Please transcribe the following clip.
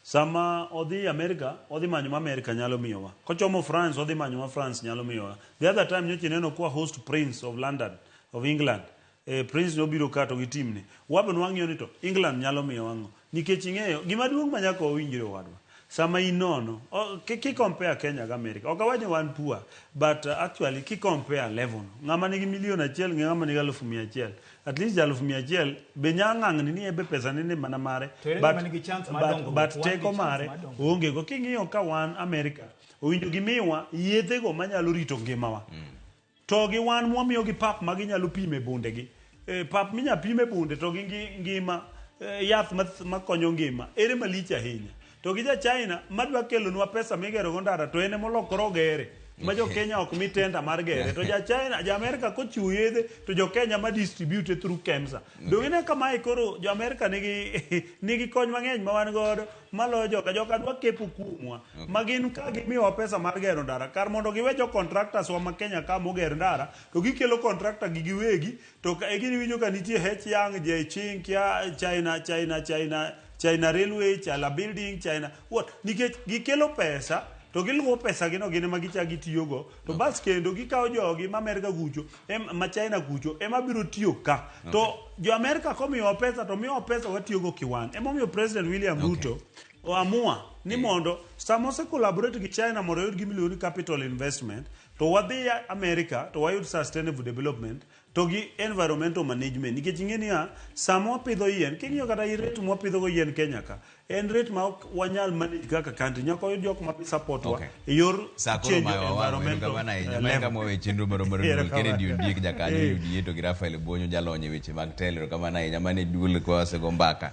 Sama odhi America, odhi manyo ma America nyalo miyowa. Kochomo France, odhi manyo ma France nyalo miyowa. The other time nyocha ineno kwa host Prince of London, of England. Eh, Prince nobiro ka to gi team ne. Wabe nwang'iyo ni to England nyalo miyowa ang'o. Nikech ing'eyo, gima duong' ma nyaka wawinjre owadwa. Sama inono, ki compare Kenya gi America, ok awach ni wan poor, but actually ki compare level no, ng'ama nigi million achiel gi ng'ama nigi alufu mia achiel, at least ja alufu mia achiel be nya ng'ang'ni ni ebe pesa ne ni mana mare, To ere but, ng'ama nigi chance mar but, dongruok? but Wan gi teko chance mare mar dongruok. oonge go. King'iyo ka wan America, owinjo gimiwa yedhego manyalo rito ngimawa. To gi wan mwamiyogi pap ma ginyalo pime bundegi. E, pap minya pime bunde to gi ngima, e, yath makonyo ngima, ere malich ahinya. To gi ja China madwa kelonwa pesa migerogo ndara to en emolokore ogere. Ma jo Kenya ok mi tenda mar gere. To ja China, ja Amerika kochiwo yedhe to jo Kenya ma distribute through KEMSA. Donge ine ka mae koro jo Amerika nigi nigi kony mang'eny ma wan godo maloyo joka. Joka dwa kepo kuomwa. Ma gin ka gimiyowa pesa mar gero ndara, kar mondo giwe jo contractors wa ma Kenya ka moger ndara, to gikelo contractor gi giwegi, to ka, e gini winjo ka nitie H Yang, J Ching, kia China, China, China, China Railway, China Building, China, what? Nikech gikelo pesa, to giluwo pesa gino gin ema gichako gitiyogo, to bas kendo gikawo jogi ma Amerika kucho, em, ma China kucho, ema biro tiyo ka. To jo Amerika komiyowa pesa, to miyowa pesa watiyogo kiwan. Emomiyo President William Ruto oamua ni mondo sama ose collaborate gi China mondo oyud gima iluongo ni capital investment, to wadhi America to wayud sustainable development to gi environmental management. Nikech ing'e niya, sama wapidho yien, king'iyo kata rate mwapidho go yien Kenya ka, en rate ma ok wanyal manage kaka country. Nyaka wayud jok ma support wa e yor Sa koro change mayo wawang', environmental erokamano ahinya. Mae level. kama wawe chenro marwa mar duol. Erokamano. Kennedy Ondiek jakanyo UDA to gi Raphael Bonyo jalony e weche mag telo. Erokamano ahinya. Mano e duol ka wasego mbaka.